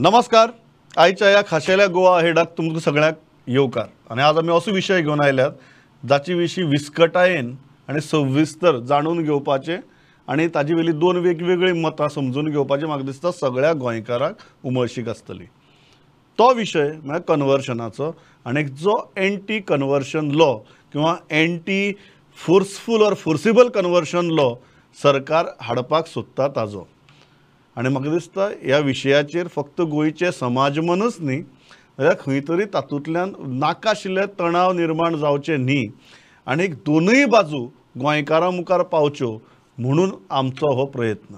नमस्कार, आयच्या ह्या खाशेल्या गोवा हेडाक तुमकां सगळ्यांक येवकार. आनी आज आमी असो विशय घेवन आयल्यात जाचे विशीं विस्कटायेन आनी सविस्तर जाणून घेवपाचें आनी ताजे वयलीं दोन वेगवेगळीं मतां समजून घेवपाचें म्हाका दिसता सगळ्या गोंयकारांक उमळशीक आसतली. तो विशय म्हळ्यार कन्वर्शनाचो आनी जो एंटी कन्वर्शन लॉ किंवा anti forceful or forcible conversion law सरकार हाडपाक सोदता ताजो. आनी म्हाका दिसता ह्या विशयाचेर फक्त गोंयचें समाजमनच न्ही जाल्यार खंय तरी तातूंतल्यान नाका आशिल्ले तणाव निर्माण जावचे न्ही आनी दोनूय बाजू गोंयकारां मुखार पावच्यो म्हणून आमचो हो प्रयत्न.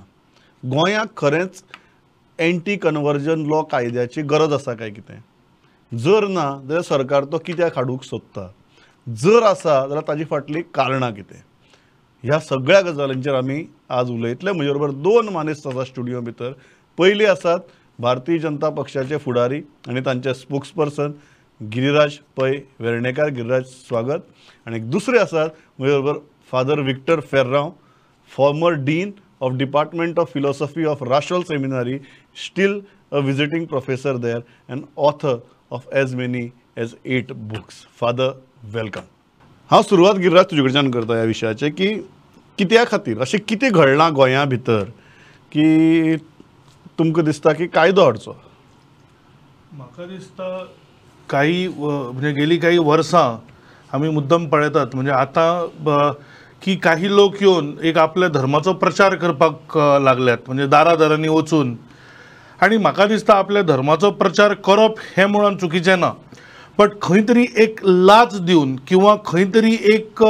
गोंयाक खरेंच एंटी कन्वर्जन लॉ कायद्याची गरज आसा काय कितें? जर ना जाल्यार सरकार तो कित्याक हाडूंक सोदता? जर आसा जाल्यार ताजी फाटलीं कारणां कितें? ह्या सगळ्या गजालींचेर आमी आज उलयतले. म्हजे बरोबर दोन मानेस्त आसा स्टुडियो भितर. पयली आसात भारतीय जनता पक्षाचे फुडारी आनी तांचे स्पोक्सपर्सन गिरिराज पै वेर्णेकार. गिरिराज, स्वागत. आनी दुसरे आसात म्हजे बरोबर Father Victor Ferrao, former dean of Department of Philosophy of Rachol Seminary, still a visiting professor there and author of as many as 8 books. Father, welcome. हांव सुरवात गिरिराज तुजे कडच्यान करता ह्या विशयाचे की कित्या खातीर अशें कितें घडलां गोंया भितर की तुमकां दिसता की कायदो हाडचो? म्हाका दिसता काही म्हणजे गेली काही वर्सां आमी मुद्दम पळयतात, म्हणजे आतां की काही लोक येवन एक आपल्या धर्माचो प्रचार करपाक लागल्यात, म्हणजे दारा दारांनी वचून. आनी म्हाका दिसता आपल्या धर्माचो प्रचार करप हें मुळान चुकीचें ना, बट खंय तरी एक लाच दिवन किंवा खंय तरी एक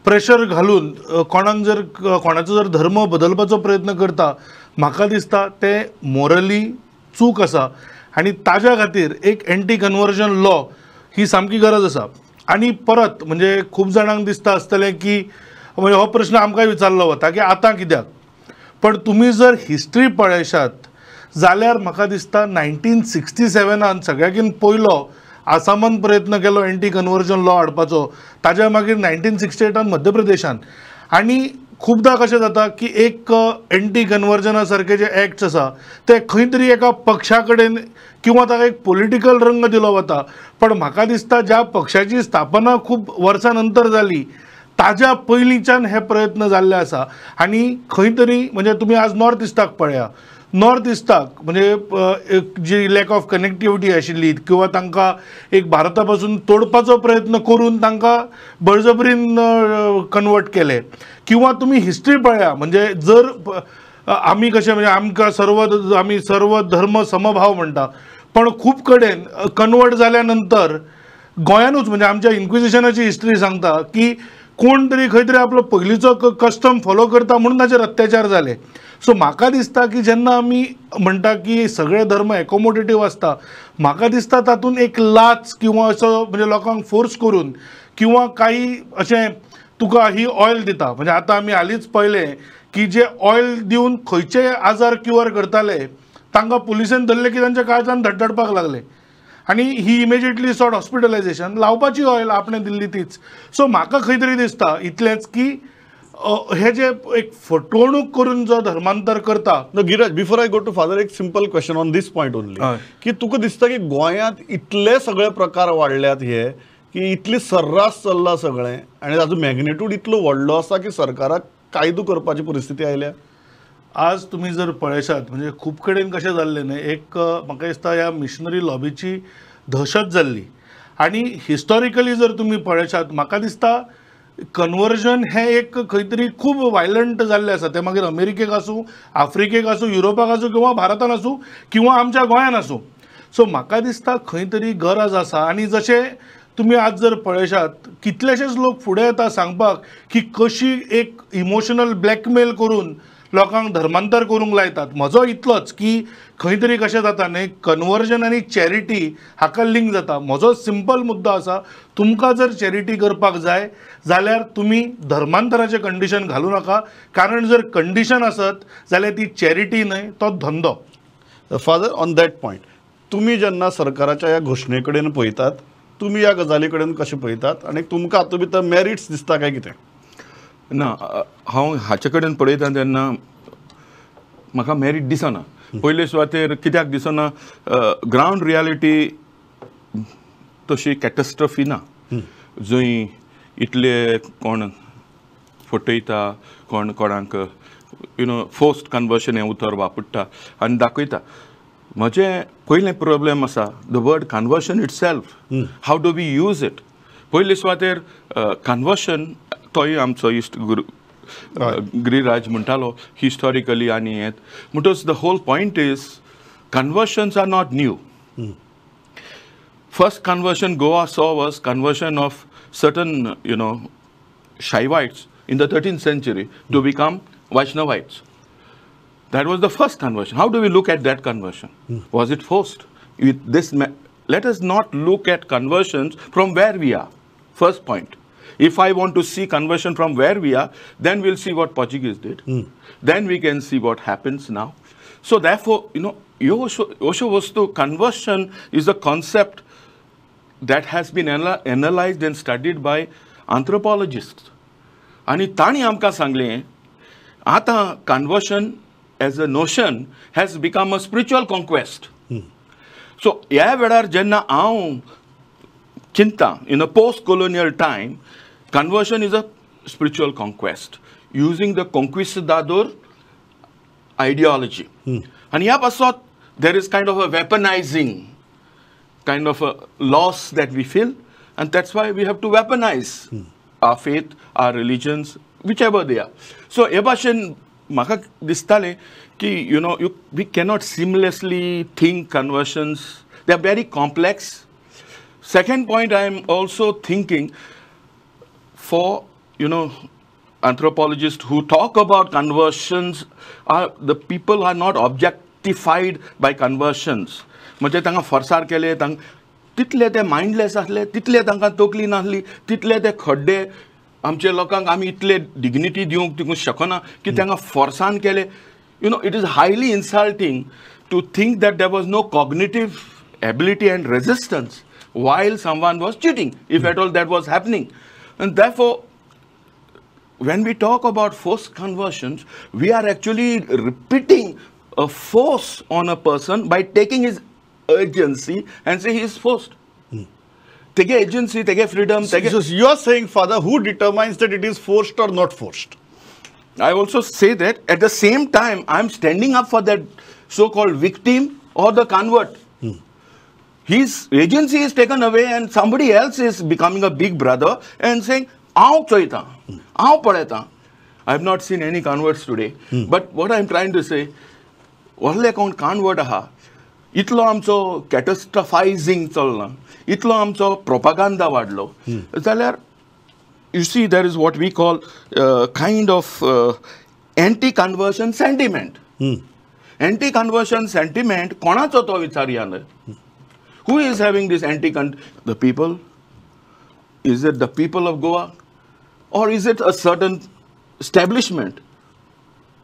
प्रेशर घालून कोणाक जर कोणाचो जर धर्म बदलपाचो प्रयत्न करता, म्हाका दिसता तें मोरली चूक आसा आनी ताज्या खातीर एक एंटी कन्वर्जन लॉ ही सामकी गरज आसा. आनी परत म्हणजे खूब जाणांक दिसता आसतलें की म्हणजे हो प्रश्न आमकांय विचारलो वता की आतां कित्याक, पण तुमी जर हिस्ट्री पळयशात जाल्यार म्हाका दिसता 1967 सगळ्याकीन पयलो आसामान प्रयत्न केलो एंटी कन्वर्जन लॉ हाडपाचो, ताज्या मागीर 1968 मध्य प्रदेशान. आनी खुबदां कशें जाता की एक एंटी कन्वर्जना सारके जे एक्ट्स आसा ते खंय तरी एका पक्षा कडेन किंवा ताका एक पॉलिटिकल रंग दिलो वता, पण म्हाका दिसता ज्या पक्षाची स्थापना खूब वर्सां नंतर जाली ताज्या पयलींच्यान हे प्रयत्न जाल्ले आसा. आनी खंय तरी म्हणजे तुमी आज नॉर्थ इस्टाक पळया, नॉर्थ इस्टाक म्हणजे जी लॅक ऑफ कनेक्टिविटी आशिल्ली किंवा तांकां एक भारता पासून तोडपाचो प्रयत्न करून तांकां बळजबरीन कन्वर्ट केले. किंवा तुमी हिस्ट्री पळया, म्हणजे जर आमी कशें म्हणजे आमकां सर्व आमी सर्व धर्म समभाव म्हणटा, पण खूब कडेन कन्वर्ट जाल्या नंतर गोंयानूच म्हणजे आमच्या इन्क्विजिशनाची हिस्ट्री सांगता की कोण तरी खंय तरी आपलो पयलींचो कस्टम फॉलो करता म्हणून ताचेर अत्याचार जाले. सो म्हाका दिसता की जेन्ना आमी म्हणटा की सगळे धर्म एकोमोडेटीव आसता, म्हाका दिसता तातूंत एक लाच किंवा असो म्हणजे लोकांक फोर्स करून किंवा काही अशें तुका ही ऑयल दिता, म्हणजे आतां आमी हालींच पळयलें की जे ऑयल दिवन खंयचेय आजार क्युअर करताले तांकां पुलिसेन धरले की तांच्या काळजान धडधडपाक लागले आनी ही इमिजिएटली सॉट हॉस्पिटलायझेशन, लावपाची ऑयल आपणें दिल्ली तीच. सो म्हाका खंय तरी दिसता इतलेंच की हे जे एक फटवणूक करून जो धर्मांतर करता. Giriraj, before I go to father, एक simple question on this point only, की तुका दिसता की गोंयांत इतले सगळे प्रकार वाडल्यात हे की इतली सर्रास चल्लां सगळें आनी ताजो मॅग्नेट्यूड इतलो व्हडलो आसा की सरकाराक कायदो करपाची परिस्थिती आयल्या? आज तुमी जर पळयशात म्हणजे खूब कडेन कशें जाल्लें न्हय, एक म्हाका दिसता ह्या मिशनरी लॉबीची दहशत जाल्ली. आनी हिस्टॉरिकली जर तुमी पळयशात म्हाका दिसता कन्वर्जन हें एक खंय तरी खूब वायलंट जाल्लें आसा, तें मागीर अमेरिकेक आसूं, आफ्रिकेक आसूं, युरोपाक आसूं किंवा भारतान आसूं किंवा आमच्या गोंयान आसूं. सो म्हाका दिसता खंय तरी गरज आसा. आनी जशें तुमी आज जर पळयशात कितलेशेच लोक फुडें येता सांगपाक की कशी एक इमोशनल ब्लॅकमेल करून लोकांक धर्मांतर करूंक लायतात. म्हजो इतलोच की खंय तरी कशें जाता न्हय, कन्वर्जन आनी चॅरिटी हाका लिंक जाता. म्हजो सिंपल मुद्दो आसा, तुमकां जर चॅरिटी करपाक जाय जाल्यार तुमी धर्मांतराचें कंडिशन घालूं नाका, कारण जर कंडिशन आसत जाल्यार ती चॅरिटी न्हय, तो धंदो. फादर, ऑन that point, तुमी जेन्ना सरकाराच्या ह्या घोशणे कडेन पळयतात, तुमी ह्या गजाली कडेन कशें पळयतात आनी तुमकां हातूंत भितर मॅरिट्स दिसता काय कितें? ना, हांव हाचे कडेन पळयता तेन्ना म्हाका मॅरीट दिसना. पयले सुवातेर कित्याक दिसना ग्रावंड रियालिटी तशी कॅटस्ट्रफी ना जंय इतले कोण फटयता कोण कोणाक you know forced conversion हें उतर वापरता आनी दाखयता. म्हजें पयलें प्रॉब्लेम आसा the word conversion itself, how do we use it. पयले सुवातेर कन्वर्शन तोय आमचो इश्ट गुरू गिरिराज म्हणटालो हिस्टॉरिकली आनी हें म्हणटच the whole point is conversions are not new. First conversion Goa saw was conversion of certain, you know, Shaivites in the 13th century to become Vaishnavites. That was the first conversion. How do we look at that conversion? Was it forced? With this, let us not look at conversions from where we are. First point. If I want to see conversion from where we are, then we'll see what Portuguese did. Then we can see what happens now. So therefore, you know, Osho Vastu, conversion is a concept that has been analyzed and studied by anthropologists. Ani tani amka sangle, ata conversion as a notion has become a spiritual conquest. So, ह्या वेळार जेन्ना हांव चिंता, in a post-colonial time, conversion is a spiritual conquest using the conquistador ideology. And ह्या पासत there is kind of a weaponizing, kind of a loss that we feel, and that's why we have to weaponize our faith, our religions, whichever they are. So, हे भाशेन म्हाका दिसतालें की you know, we cannot seamlessly think conversions. They are very complex. Second point, I am also thinking for, you know, anthropologists who talk about conversions, are the people are not objectified by conversions. म्हणजे तांकां फोर्सार केले, तितले ते मायंडलेस आसले, तितले तांकां तकली नासली, तितले ते खड्डे आमच्या लोकांक आमी इतले डिग्निटी दिवंक दिवंक शकना की तांकां फोर्सान केले. You know, it is highly insulting to think that there was no cognitive ability and resistance while someone was cheating, if at all that was happening. And therefore, when we talk about forced conversions, we are actually repeating a force on a person by taking his agency and say he is forced. Take agency, take freedom. Take. So you are saying, Father, who determines that it is forced or not forced? I also say that at the same time, I am standing up for that so-called victim or the convert. His agency is taken away and somebody else is becoming a big brother and saying, "Aao choita, aao padeta." I have not seen any converts today. But what I am trying to say, व्हडले कोण convert आहा, इतलो आमचो कॅटस्ट्रफायझींग चल्ला, इतलो आमचो प्रोपागांदा वाडलो जाल्यार you see there is what we call kind of anti conversion sentiment. Anti conversion sentiment कोणाचो तो विचारया न्हय. Who is having this anti the people? Is it the people of Goa or is it a certain establishment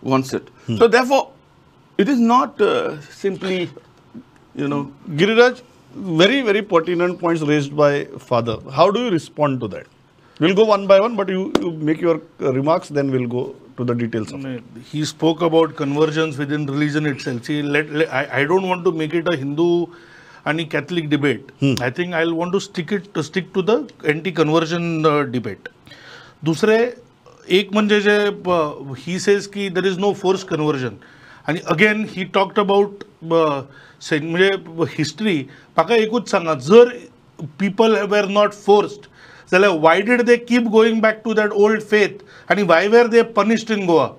wants it? So therefore it is not simply, you know. Giriraj, very, very pertinent points raised by Father. How do you respond to that? We'll go one by one, but you make your remarks, then we'll go to the details of it. He spoke about conversions within religion itself. See, I don't want to make it a Hindu and Catholic debate. I think I'll want to stick to the anti-conversion debate. Dusre, एक म्हणजे जे he says की there is no forced conversion. आणि again he talked about म्हणजे history. म्हाका एकूच सांगा, जर people were not forced जाल्यार why did they keep going back to that old faith आनी why were they punished in Goa?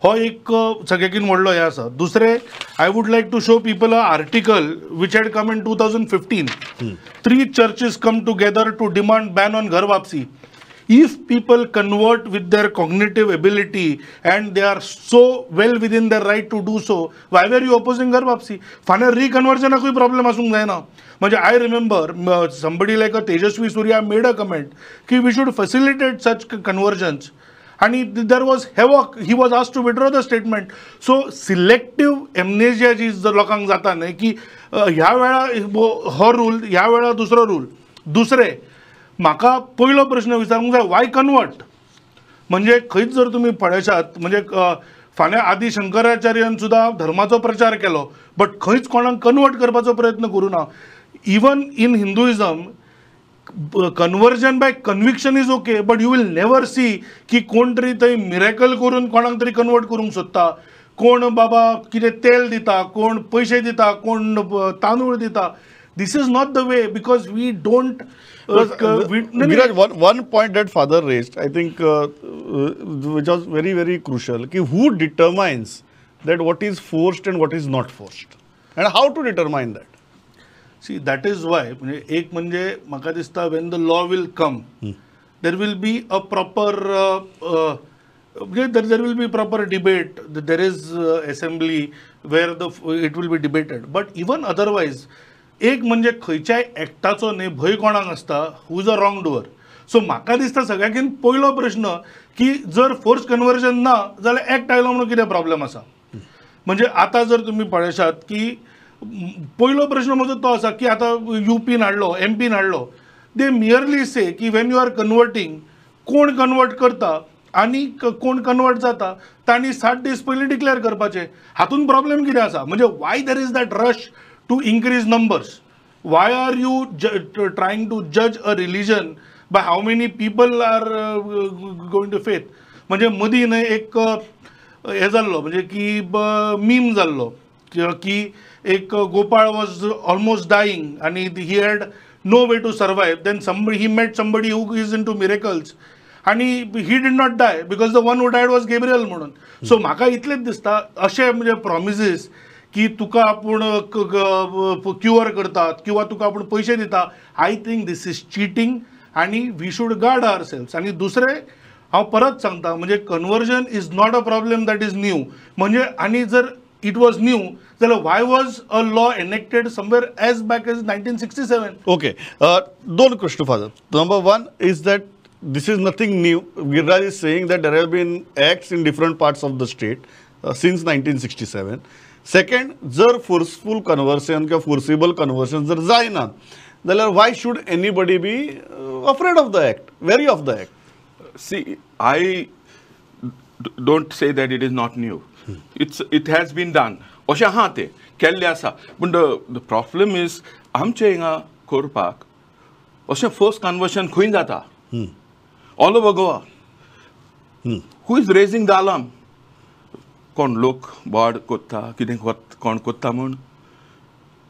हो एक सगळ्याकीन व्हडलो हें आसा. दुसरें, I would like to show people a article which had come in 2015. 3 churches come together to demand ban on Ghar Wapsi. If people convert with their cognitive ability and they are so well within their right to do so, why were you opposing Ghar Wapsi? फाल्यां रिकन्वर्जनाकूय problem आसूंक जायना. म्हणजे I remember somebody like a Tejasvi Surya made a comment की we should facilitate such conversions. आनी there was havoc. He was asked to withdraw the statement. So selective amnesia जी लोकांक जाता न्हय की ह्या वेळा हो रूल, ह्या वेळा दुसरो रूल. दुसरें, म्हाका पयलो प्रश्न विचारूंक जाय, वाय कन्वर्ट? म्हणजे खंयच जर तुमी पळयशात म्हणजे फाल्यां आदी शंकराचार्यान सुद्दां धर्माचो प्रचार केलो बट खंयच कोणाक कन्वर्ट करपाचो प्रयत्न करूं ना. Even in Hinduism conversion by conviction is okay, but you will never see की कोण तरी थंय मिरेकल करून कोणाक तरी कन्वर्ट करूंक सोदता. कोण बाबा कितें तेल दिता, कोण पयशे दिता, कोण तांदूळ दिता. This is not the way because we don't. Giraj, one point that father raised, I think, which was very, very crucial, ki who determines that what is forced and what is not forced, and how to determine that? See, that is why, एक म्हणजे म्हाका दिसता when the law will come, there will be a proper, there will be proper debate. There is assembly where the it will be debated. But even otherwise, एक म्हणजे खंयच्याय एक्टाचो न्ही भंय कोणाक आसता, who is a wrong doer. So म्हाका दिसता सगळ्याकीन पयलो प्रश्न की जर फोर्स कन्वर्जन ना जाल्यार एक्ट आयलो म्हणून कितें प्रॉब्लेम आसा. म्हणजे आतां जर तुमी पळयशात की पयलो प्रश्न म्हजो तो आसा की आतां युपीन हाडलो, एमपीन हाडलो, दे मियरली से की when you are converting कोण कन्वर्ट करता आनी कोण कन्वर्ट जाता तांणी 60 दीस पयलीं डिक्लेअर करपाचें. हातून प्रॉब्लेम कितें आसा म्हणजे why there is that rush to increase numbers? Why are you trying to judge a religion by how many people are going to faith? म्हणजे मदीं न्हय एक हें जाल्लो म्हणजे की मीम जाल्लो की एक गोपाळ वॉज ऑलमोस्ट डायींग आनी he had no way to survive. Then somebody he met somebody who is into miracles आनी he did not die because the one who died was Gabriel म्हणून. सो म्हाका इतलेंच दिसता अशें म्हणजे प्रॉमिसीस की तुका आपूण क्युअर करतात किंवा तुका आपूण पयशे दिता, I think this is cheating आनी we should guard our selves. आनी दुसरें हांव परत सांगता म्हणजे conversion is not a problem that is new. म्हणजे आनी जर it was new जाल्यार why was a law enacted somewhere as back as 1967? Okay, दोन Krishna father. Number one is that this is nothing new. Giriraj is saying that there have been acts in different parts of the state since 1967. Second, जर forceful conversion किंवा forcible conversion जर जायना जाल्यार why should anybody be afraid of the act, wary of the act? See, I don't say that it is not new. It has been done. अशें आहा तें केल्लें आसा. पूण the problem is आमचे हिंगा करपाक अशें फोर्स कन्वर्शन खंय जाता? All over Goa. Who is raising the alarm? कोण लोक बोर्ड कोत्ता कितें कोण कोत्ता म्हूण?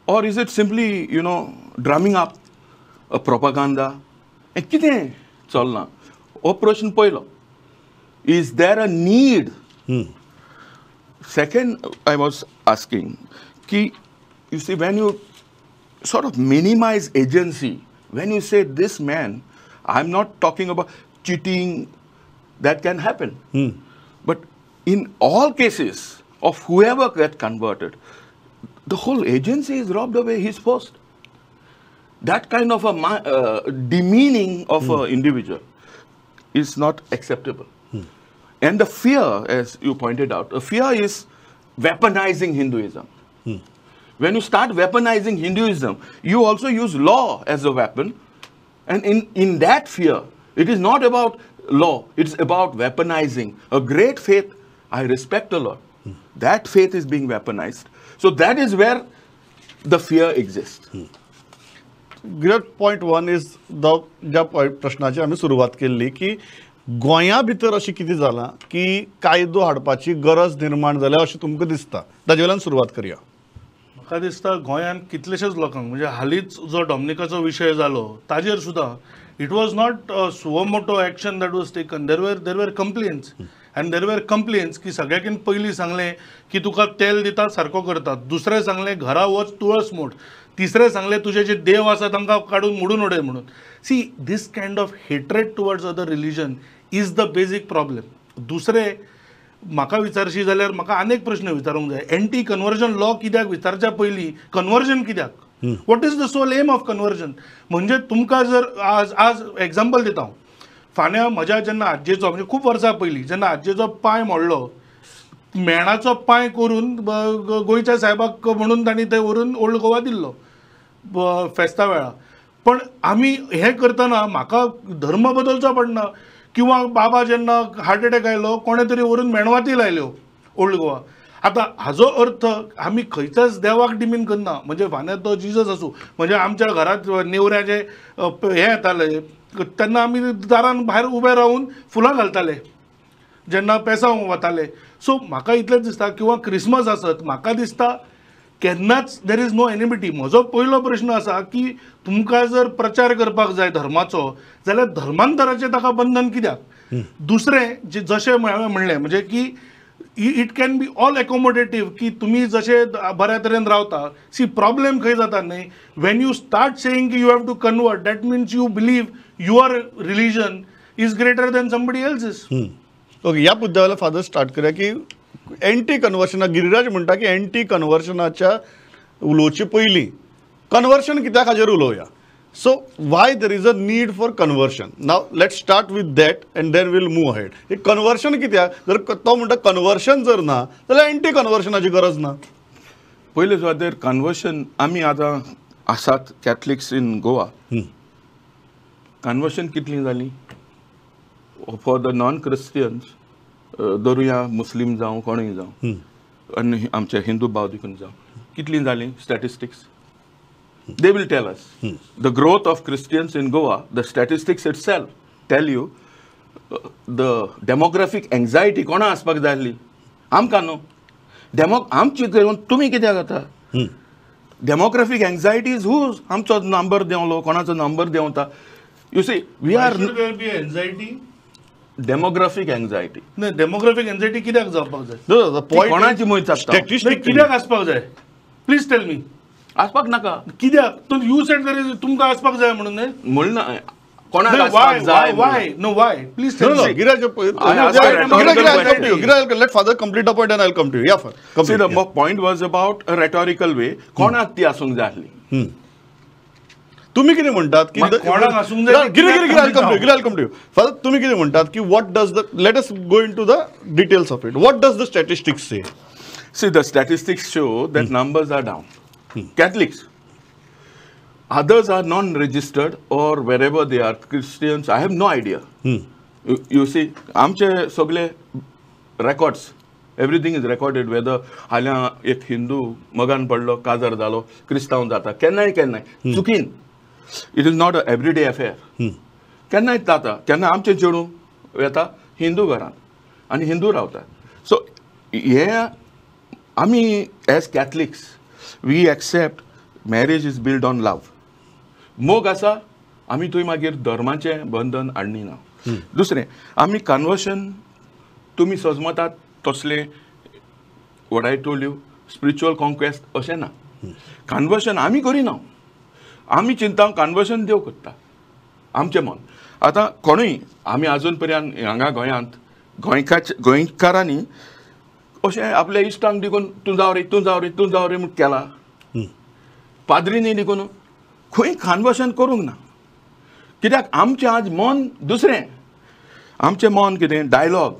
Or is it simply you know drumming up a propaganda? हें कितें चल्लां हो प्रश्न पयलो. Is there a need? Second, I was asking की you see when you sort of minimize agency, when you say this man, I am not talking about cheating, that can happen, but in all cases of whoever get converted, the whole agency is robbed away, he's forced. That kind of a demeaning of an individual is not acceptable. And the fear, as you pointed out, the fear is weaponizing Hinduism. When you start weaponizing Hinduism, you also use law as a weapon. And in that fear, it is not about law, it's about weaponizing. A great faith I respect a lot. That faith is being weaponized. So that is where the fear exists. Great point one is the ज्या प्रश्नाची आमी सुरवात केल्ली की गोंया भितर अशें कितें जालां की कायदो हाडपाची गरज निर्माण जाल्या अशें तुमकां दिसता, ताजे वयल्यान सुरवात करया. म्हाका दिसता गोंयांत कितलेशेच लोकांक म्हणजे हालींच जो डॉमनिकाचो विशय जालो ताजेर सुद्दां it was not suo motu action that was taken. There were complaints and there were complaints की सगळ्याकीन पयलीं सांगलें की तुका तेल दिता सारको करतात, दुसरें सांगलें घरा वच तुळस मोड, तिसरें सांगलें तुजे जे देव आसा तांकां काडून मोडून उडय म्हणून. See, this kind of hatred towards other religion is the basic problem. दुसरें म्हाका विचारशी जाल्यार म्हाका आनीक प्रश्न विचारूंक जाय. एंटी कन्वर्जन लॉ कित्याक विचारच्या पयलीं कन्वर्जन कित्याक? What is the sole aim of conversion? म्हणजे तुमकां जर आज आज एग्जाम्पल दिता हांव, फाल्यां म्हज्या जेन्ना आजयेचो म्हणजे खूब वर्सां पयलीं जेन्ना आजयेचो पांय मोडलो, मेणाचो पांय करून गोंयच्या साहेबाक म्हणून तांणी ते व्हरून ओल्ड गोवा दिल्लो फेस्ता वेळार. पण आमी हें करतना म्हाका धर्म बदलचो पडना किंवा बाबा जेन्ना हार्ट एटॅक आयलो कोणें तरी व्हरून मेणवाती लायल्यो. ओल्ड गोवा. आतां हाजो अर्थ आमी खंयच्याच देवाक डिमीन करना, म्हणजे फाल्यां तो जिजस आसूं, म्हणजे आमच्या घरांत नेवऱ्याचे हें येतालें तेन्ना आमी दारान भायर उबे रावन फुलां घालताले जेन्ना पेसांव वताले. सो म्हाका इतलेंच दिसता किंवा क्रिसमस आसत, म्हाका दिसता केन्नाच there is no enmity. म्हजो पयलो प्रश्न आसा की तुमकां जर प्रचार करपाक जाय धर्माचो जाल्यार धर्मांतराचें ताका बंधन कित्याक? दुसरें जे जशें हांवें म्हणलें म्हणजे की it can be all accommodative की तुमी जशे बऱ्या तरेन रावता. सी प्रॉब्लेम खंय जाता न्ही, when you start saying की you have to convert, that means you believe your religion is greater than somebody else's. Okay, ह्या मुद्द्यावेल्यान फादर स्टार्ट करूया की एंटी कन्वर्शना, गिरिराज म्हणटा की एंटी कन्वर्शनाच्या उलोवचे पयलीं कन्वर्शन कित्याक हाजेर उलोवया. So why there is a need for conversion? Now let's start with that and then we'll move ahead. हे कन्वर्शन कित्याक? जर तो म्हणटा कन्वर्शन जर ना जाल्यार एंटी कन्वर्शनाची गरज ना. पयले सुवातेर कन्वर्शन आमी आतां आसात कॅथलिक्स इन गोवा, कन्वर्शन कितलीं जालीं फॉर the non Christians, धरुया मुस्लीम जावं कोणूय जावं आनी आमचे हिंदू भाव देखून जावं, कितलीं जालीं statistics? They will tell us. The growth of Christians in Goa, the statistics itself tell you the demographic anxiety कोणा आसपाक जाय आसली आमकां न्हू. आमची घेवन तुमी कित्याक जाता? डेमोग्राफीक एंग्जायटी is whose? आमचो नंबर देंवलो, कोणाचो नंबर देंवता. You see we are anxiety, demographic anxiety. न्ही, डेमोग्राफीक एन्जायटी कित्याक जावपाक जाय? कोणाची मोहीत आसता कित्याक आसपाक जाय? Please tell me. आसपाक नाका कित्याक? You said there is तुमकां आसपाक जाय म्हणून न्ही म्हणून कोणाक आसपाक जाय? Why no why please tell me. Giraj, let father complete the point and I will come to you. Yeah father. See the point was about a rhetorical way, कोणाक ती आसूंक जाय आसली? तुम्ही कितें म्हणटात की कोणाक आसूंक जाय? Giri, I come to you. Father, तुम्ही कितें म्हणटात की what does the, let us go into the details of it. What does the statistics say? See the statistics show that numbers are down. Catholics, others are non-registered or wherever they are Christians, I have no idea. You see, आमचे सगळे records, everything is recorded, whether हाल्या एक हिंदू मगान पडलो, काजार जालो, क्रिस्तांव जाता, केन्नाय केन्नाय चुकीन, it is not a everyday affair. केन्नाय जाता, केन्ना आमचे चेडूं वेता हिंदू घरांत आनी हिंदू रावता. सो हे आमी as Catholics we accept marriage is built on love. मोग आसा, आमी थंय मागीर धर्माचें बंधन हाडनी ना. दुसरें, आमी कन्वर्शन तुमी सजमतात तसलें what I told you spiritual conquest अशें ना. कन्वर्शन आमी करिना, आमी चिंता कन्वर्शन देव करता आमचें मन. आतां कोणूय आमी आजून पर्यंत हांगा गोंयांत गोंयकारांनी अशें आपल्या इश्टांक देखून तूं जाव रे, तूं जाव रे, तूं जाव रे म्हूण केला. पाद्रींनी देखून खंय कन्वर्शन करूंक ना. कित्याक आमचें आज मन दुसरें, आमचें मन कितें डायलॉग,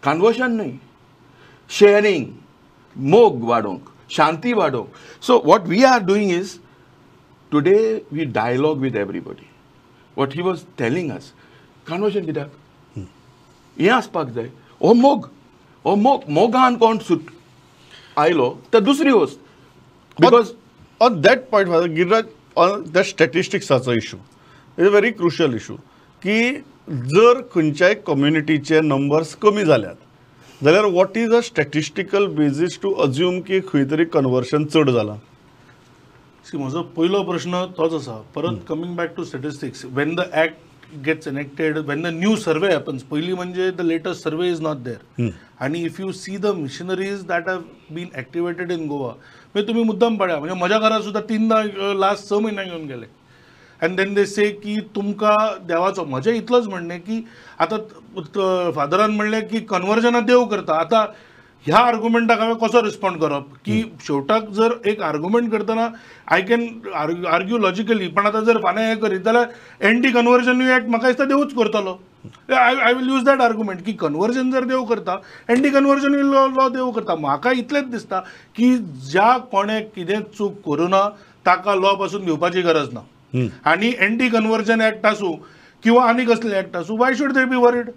कन्वर्शन न्हय, शेअरींग, मोग वाडोवंक, शांती वाडोवंक. So what we are doing is today we dialogue with everybody. What he was telling us, conversion कित्याक हें आसपाक जाय. हो मोग, हो मोग, मोगान कोण सुट आयलो तर दुसरी वस्त. Because on that point father Giriraj, on that स्टॅटिस्टिक्साचो issue is a very crucial issue की जर खंयच्याय कम्युनिटीचे नंबर्स कमी जाल्यात जाल्यार what is a statistical basis to assume की खंय तरी कन्वर्शन चड जालां? सी म्हजो पयलो प्रश्न तोच आसा. परत coming back to statistics, when the act gets enacted, when the new survey happens, पयली म्हणजे the latest survey is not there. आनी if you see the missionaries that have been activated in Goa, म्हणजे तुमी मुद्दम पळया, म्हणजे म्हज्या घरा सुद्दां तीनदां लास्ट 6 म्हयन्यांक येवन गेले. एंड then they से की तुमकां देवाचो, म्हजें इतलोच म्हणणें की आतां फादरान म्हणलें की कन्वर्जनां देव करता. आतां ह्या आर्ग्युमेंटाक हांवें कसो रिस्पोंड करप की शेवटाक जर एक आर्ग्युमेंट करतना I can argue logically, पण आतां जर फाल्यां हें करीत जाल्यार एंटी कन्वर्जन एक्ट म्हाका दिसता देवूच करतलो. I will use that argument की कन्वर्जन जर देव करता, एंटी कन्वर्जन लॉ देव करता. म्हाका इतलेंच दिसता की ज्या कोणें कितें चूक करूं ना ताका लॉ पासून घेवपाची गरज ना. आनी एंटी कन्वर्जन एक्ट आसूं किंवा आनी कसले एक्ट आसूं, why should they be worried?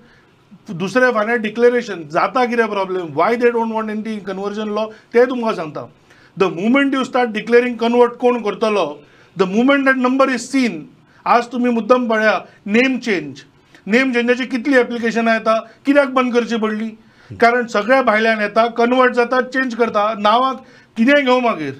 दुसरें फाल्यां डिक्लेरेशन जाता कितें problem, why they don't want anti conversion law तें तुमकां सांगता. The moment you start declaring convert कोण करतलो, the moment that number is seen. आज तुमी मुद्दम पळया नेम चेंज, नेम चेंजाची कितली एप्लिकेशनां येता, कित्याक बंद करची पडली? कारण सगळ्या भायल्यान येता, कन्वर्ट जाता, चेंज करता, नांवाक कितेंय घेवं मागीर.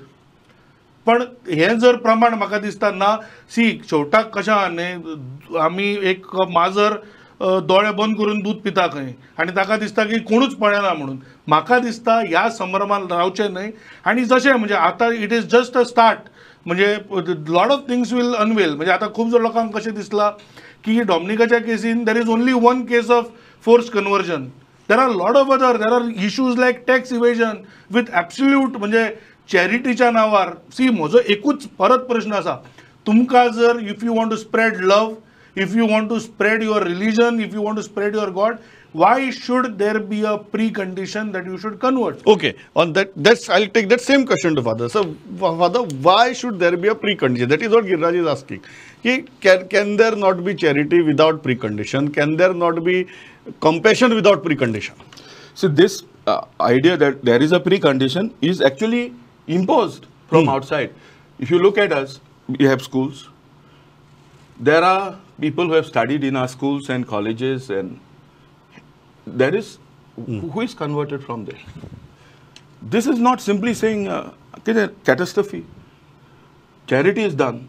पण हें जर प्रमाण म्हाका दिसता ना. सी शेवटाक कशें आहा न्ही, आमी एक माजर दोळे बंद करून दूद पिता खंय आनी ताका दिसता की कोणूच पळयना म्हणून. म्हाका दिसता ह्या संभ्रमान रावचें न्हय. आनी जशें म्हणजे आतां it is just a start, म्हणजे lot of things will unveil. म्हणजे आतां खूब लोकांक कशें दिसलां की डॉमनिकाच्या casein there is only one case of force conversion, there are lot of other, there are issues like tax evasion with absolute म्हणजे चॅरिटीच्या नांवार. सी म्हजो एकूच परत प्रश्न आसा तुमकां, जर if you want to spread love, if you want to spread your religion, if you want to spread your God, why should there be a precondition that you should convert? Okay, on that, that's, I'll take that same question to Father. So, Father, why should there be a precondition? That is what Giriraj is asking. Can there not be charity without precondition? Can there not be compassion without precondition? So, this idea that there is a precondition is actually imposed from outside. If you look at us, we have schools. There are people who have studied in our schools and colleges, and there is who is converted from there. This is not simply saying catastrophe. Charity is done,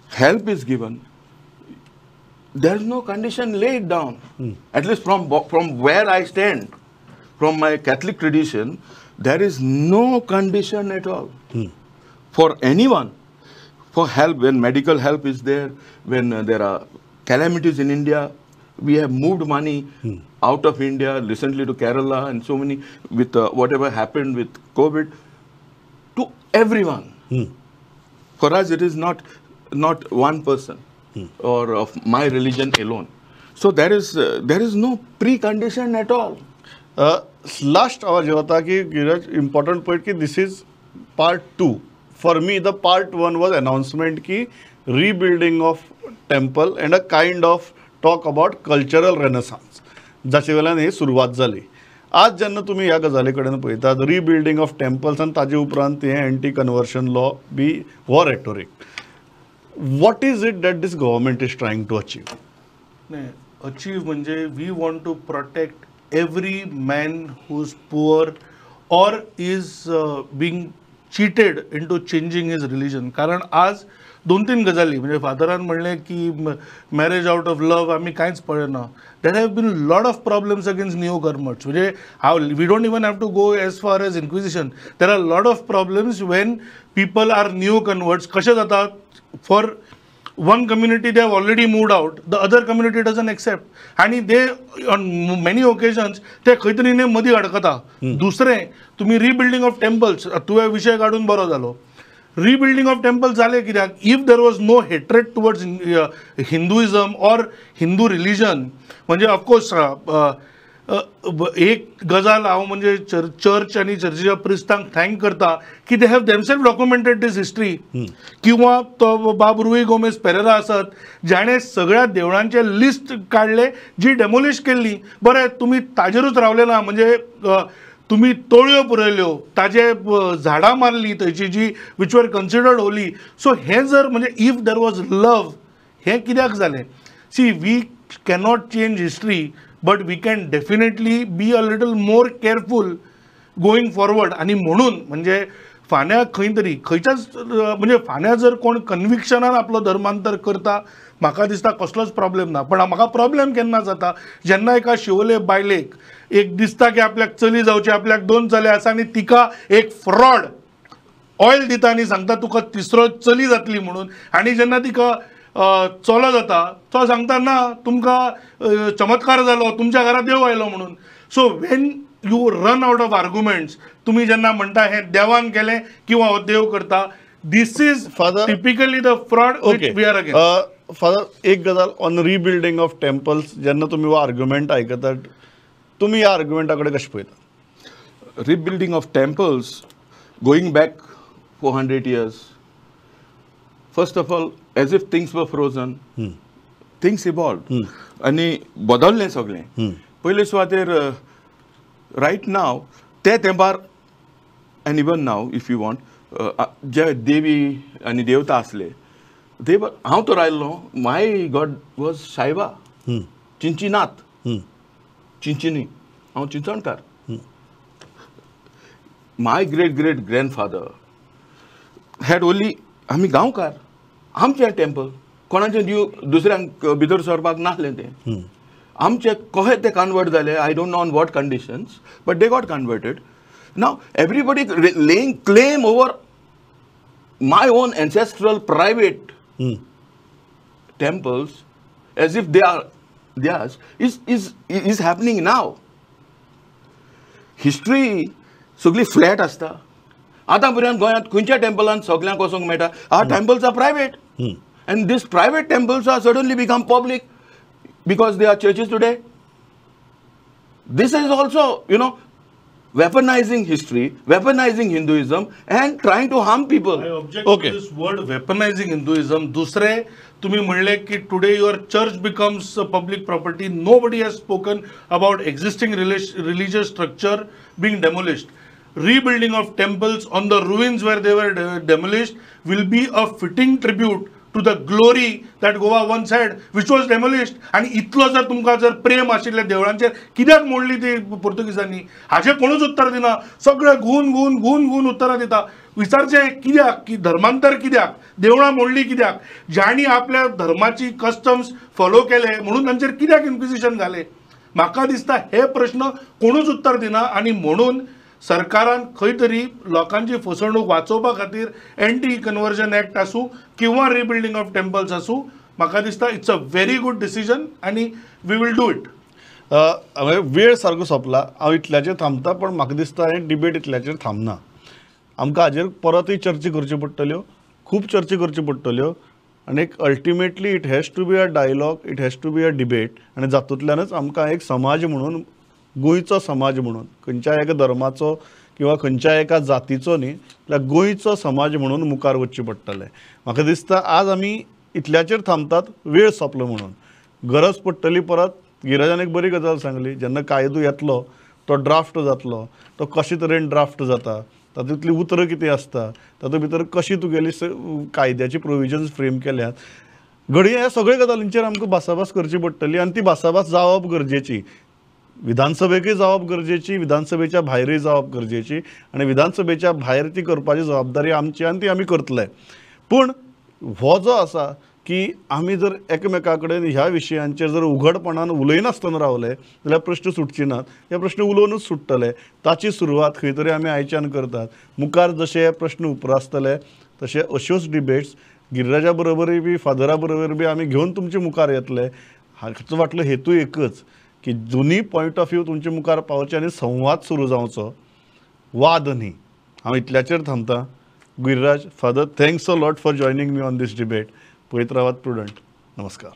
help is given. There is no condition laid down. At least from where I stand, from my Catholic tradition, there is no condition at all for anyone. For help, when medical help is there, when there are calamities in India, we have moved money out of India recently to Kerala and so many, with whatever happened with COVID, to everyone. For us, it is not one person or of my religion alone. So there is no precondition at all. Last आवाज होता कि Giriraj important point कि this is part 2. For me, the part 1 was announcement ki rebuilding of temple and a kind of talk about cultural renaissance. जाचे वेल्यान ही सुरवात जाली. आज जेन्ना तुमी ह्या गजाली कडेन पळयतात, रिबिल्डींग ऑफ टेम्पल्स आनी ताजे उपरांत हें एंटी कन्वर्शन लॉ बी हो rhetoric, what is it that this government is trying to achieve? न्ही, अचीव म्हणजे we want to protect every man who is poor or is being cheated into changing his religion. कारण आज दोन तीन गजाली म्हणजे फादरान म्हणलें की मॅरेज आउट ऑफ लव आमी कांयच पळयना. There have been lot of problems against neo converts. म्हणजे हांव we don't even have to go as far as inquisition. There are lot of problems when people are neo converts. कशें जाता, for one community they have already moved out, the other community doesn't accept, आनी they on many occasions ते खंय तरी न्ही मदीं अडकता. दुसरें तुमी रिबिल्डींग ऑफ टेम्पल्स, तुवें विशय काडून बरो जालो. रिबिल्डींग ऑफ टेम्पल्स जालें कित्याक? If there was no hatred towards Hinduism or Hindu religion, म्हणजे ऑफकोर्स एक गजाल हांव म्हणजे चर्च आनी चर्चीच्या प्रिस्तांक thank करता की they have themselves documented this history. किंवा तो बाब रुई गोमेज पेरेरा आसत जाणें सगळ्या देवळांचें लिस्ट काडलें जी डेमोलिश केल्ली. बरें, तुमी ताजेरूच रावले ना, म्हणजे तुमी तोळयो पुरयल्यो, ताजे झाडां मारली थंयची जी which were considered holy. So हें जर म्हणजे if there was लव, हें कित्याक जालें? See, we cannot change history, but we can definitely be a little more careful going forward. आनी म्हणून म्हणजे फाल्यां खंय तरी खंयच्याच म्हणजे फाल्यां जर कोण कन्विक्शनान आपलो धर्मांतर करता, म्हाका दिसता कसलोच प्रॉब्लेम ना. पण म्हाका प्रॉब्लेम केन्ना जाता, जेन्ना एका शिवोले बायलेक एक दिसता की आपल्याक चली जावची, आपल्याक दोन चले आसा आनी तिका एक फ्रॉड ऑयल दिता आनी सांगता तुका तिसरो चली जातली म्हणून, आनी जेन्ना तिका चलो जाता तो सांगता ना तुमकां चमत्कार जालो, तुमच्या घरा देव आयलो म्हणून. So when you run out of arguments, तुमी जेन्ना म्हणटा हें देवान केलें किंवा हो देव करता, this is typically the fraud which we are against. Father, एक गजाल ऑन रिबिल्डींग ऑफ टेम्पल्स, जेन्ना तुमी हो आर्ग्युमेंट आयकतात, तुमी ह्या आर्ग्युमेंटा कडेन कशें पळयता? Rebuilding of temples going back 400 years. First of all, as if things were frozen, things evolved. आनी बदललें सगळें. पयले सुवातेर रायट नाव ते तेंपार and even now if you want जे देवी आनी देवता आसले ते हांव तर आयल्लो my God was Saiba Chinchinath Chinchini हांव चिंचणकार. My great great grandfather had only आमी गांवकार आमचें टेम्पल कोणाचें दिव दुसऱ्यांक भितर सरपाक नासलें तें आमचे कशें ते कन्वर्ट जाले I don't know on what conditions but they got converted. Now everybody laying claim over my own ancestral private temples as if they are theirs is happening now. History सगळी फ्लॅट आसता. आतां पर्यंत गोंयांत खंयच्या टेम्पलान सगल्यांक वचोंक मेळटा. Our temples are private and these private temples are suddenly become public because they are churches today. This is also, you know, weaponizing history, weaponizing Hinduism and trying to harm people. I object to this word weaponizing Hinduism. दुसरे तुम्ही म्हणले की today your church becomes public property. Nobody has spoken about existing religious structure being demolished. Rebuilding of temples on the ruins where they were demolished will be a fitting tribute to the glory that Goa once had, which was demolished. आनी इतलो जर तुमकां जर प्रेम आशिल्लें देवळांचेर कित्याक मोडली ती पोर्तुगीजांनी हाचें कोणूच उत्तर दिना. सगळे घुवन घुवन घुवन घुवन उत्तरां दिता. विचारचें कित्याक की धर्मांतर कित्याक, देवळां मोडली कित्याक, जांणी आपल्या धर्माची कस्टम्स फॉलो केले म्हणून तांचेर कित्याक इन्क्विजिशन घालें. म्हाका दिसता हे प्रश्न कोणूच उत्तर दिना आनी म्हणून सरकारान खंय तरी लोकांची फसवणूक वाचोवपा खातीर एंटी कन्वर्जन एक्ट आसूं किंवा रिबिल्डींग ऑफ टेम्पल्स आसूं, म्हाका दिसता it's a very good decision आनी we will do it. वेळ सारको सोंपला, हांव इतल्याचेर थांबता, पण म्हाका दिसता हें डिबेट इतल्याचेर थांबना. आमकां हाजेर परतूय चर्चा करच्यो पडटल्यो, खूब चर्चा करच्यो पडटल्यो आनी एक ultimately it has to be a dialogue, it has to be a debate. आनी जातूंतल्यानच आमकां एक समाज म्हणून, गोंयचो समाज म्हणून, खंयच्या एका धर्माचो किंवा खंयच्या एका जातीचो न्ही, जाल्यार गोंयचो समाज म्हणून मुखार वचचें पडटलें. म्हाका दिसता आज आमी इतल्याचेर थांबतात, वेळ सोंपलो म्हणून. गरज पडटली परत. गिराजान एक बरी गजाल सांगली, जेन्ना कायदो येतलो तो ड्राफ्ट जातलो, तो कशे तरेन ड्राफ्ट जाता, तातूंतलीं उतरां कितें आसता, तातूंत भितर कशी तुगेली कायद्याची प्रोविजन्स फ्रेम केल्यात, घडये ह्या सगळ्या गजालींचेर आमकां भासाभास करची पडटली आनी ती भासाभास जावप गरजेची. विधानसभेकय जावप गरजेची, विधानसभेच्या भायरय जावप गरजेची आनी विधानसभेच्या भायर ती करपाची जबाबदारी आमची आनी ती आमी करतले. पूण हो जो आसा की आमी जर एकमेका कडेन ह्या विशयांचेर जर उघडपणान उलयनासतना रावले जाल्यार प्रश्न सुटचे नात. हे प्रश्न उलोवनूच सुट्टले. ताची सुरवात खंय तरी आमी आयच्यान करतात. मुखार जशे प्रश्न उप्रासतले तशे अश्योच डिबेट्स गिरिराजा बरोबरूय बी, फादरा बरोबर बी आमी घेवन तुमचे मुखार येतले. हाचो फाटलो हेतू एकच की दोनूय पॉयंट ऑफ व्यू तुमचे मुखार पावचे आनी संवाद सुरू जावचो, वाद न्ही. हांव इतल्याचेर थांबता. Giriraj, father, thanks a lot for joining me on this debate. पळयत रावात प्रुडंट. नमस्कार.